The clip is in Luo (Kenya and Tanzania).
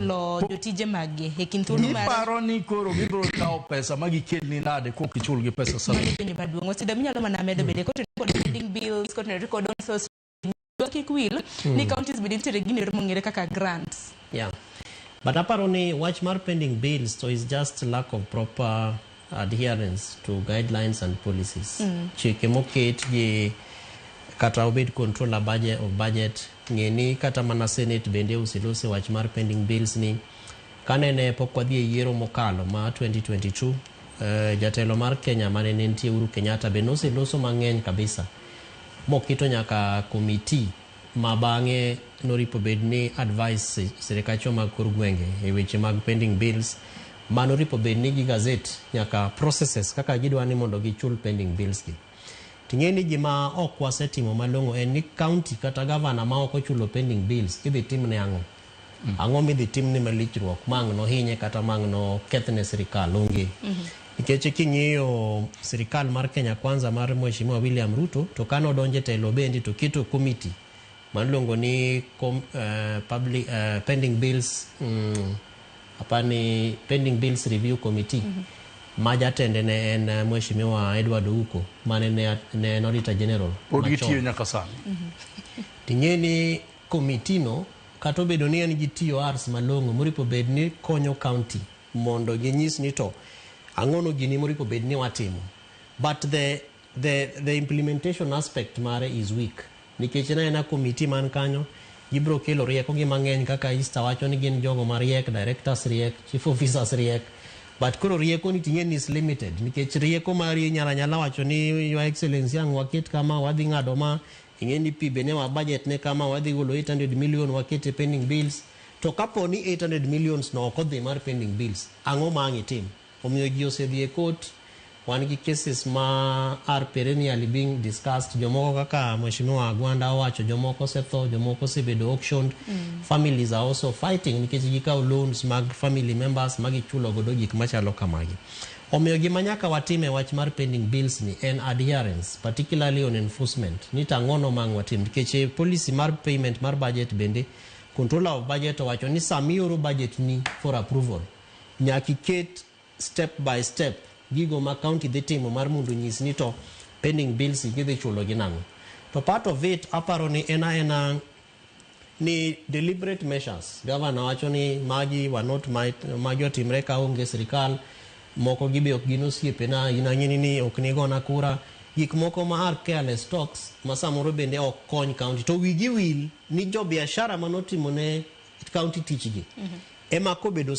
Chulo jotije maggi e kind thuolo mar Giparo ni koro gibiro kawo pesa ma gikelni nade kok ichul gi pesa salary. Penjo maduong' osida minyalo mana medo bende kotenore kod pending bills, kotenore kod on source kik wil ni counties bende nitiere gino ero mong'ere kaka grants. Yeah. But aparo ni wach mar pending bills to is just lack of proper adherence to guidelines and policies. Chike moket gi kata obed controller budget of budget, ng'e ni kata mana Senate bende oselose wach mar pending bills ni kanene pok wadhi e yiero mokalo ma 2022, jatelo mar Kenya mane ne nitie, Uhuru Kenyatta, be noseloso mang'eny kabisa moketo nyaka committee ma bang'e noripo bed ni advice sirikacho mag kor gwenge e weche mag pending bills, mano ripo bed ni gi gazette nyaka processes kaka gidwa ni mondo gichul pending bills gi. Ting'e ni gima ok wasetimo malong'o en ni county kata governor ma ok ochulo pending bills idhi timne ang'o? Ang'o midhi timne malichruok ma ang' nohinye kata ma ang' nokethne sirikal? Onge, nikech king'iyo sirikal mar Kenya Kwanza mar Mheshimiwa William Ruto, to kane odonjo e telo bende to keto committee maniluongo ni public, pending bills, apani pending bills review committee, ma jatende ne en Mheshimiwa Edward Ouko mane ne en Auditor General Pod machon. Gitiyo nyaka sani. Ting'e ni committee no, kata obedo ni en gi TORs malong'o moripo bed ni konyo county mondo ginyis ni to ang'ono gini moripo bed ni watimo, but the implementation aspect mare is weak, nikech en aena committee man kanyo gibiro kelo rieko gi mang'eny kaka Easter wacho ni gin jogo mariek, directors riek, chief officers riek, but koro rieko ni ting'e ni is limited, nikech rieko mari inyalo anyala wacho ni, "Your Excellency, ang' waket kama wadhi ng'ado ma ing'e ni pi be ne wa budget ne kama wadhi golo 800 million waket e pending bills." To kapo ni 800 millions no ok odhi mar pending bills, ang'o ma ang' itim? Omiyo ji osedhi e court, wan gi cases ma are perennially being discussed. Jomoko kaka Mheshimiwa Agwanda owacho, jomoko osetho, jomoko osebedo auctioned. Families are also fighting nikech gikawo loans mag family members ma gichulo godo gik machalo kamagi. Omiyo gima nyaka watim e wach mar pending bills ni en adherence, particularly on enforcement, ni to ang'ono ma ang' watim, nikech e policy mar payment mar budget bende controller of budget owacho ni sama ioro budget ni for approval, nyaka iket step by step gigo ma county dhi timo mar mondo onyis ni to pending bills gidhi chulo gi nang'o. To part of it aparo ni en aena ni deliberate measures. Governor wacho ni magi were not my, magi otimre ka onge sirikal moko gibe ok gin osiepena, in ang'eni ni ok nigona kura, gik moko ma are careless talks ma samoro bende ok kony county, to wigi wil ni jo biashara manotimo ne county tichgi ema kobedo.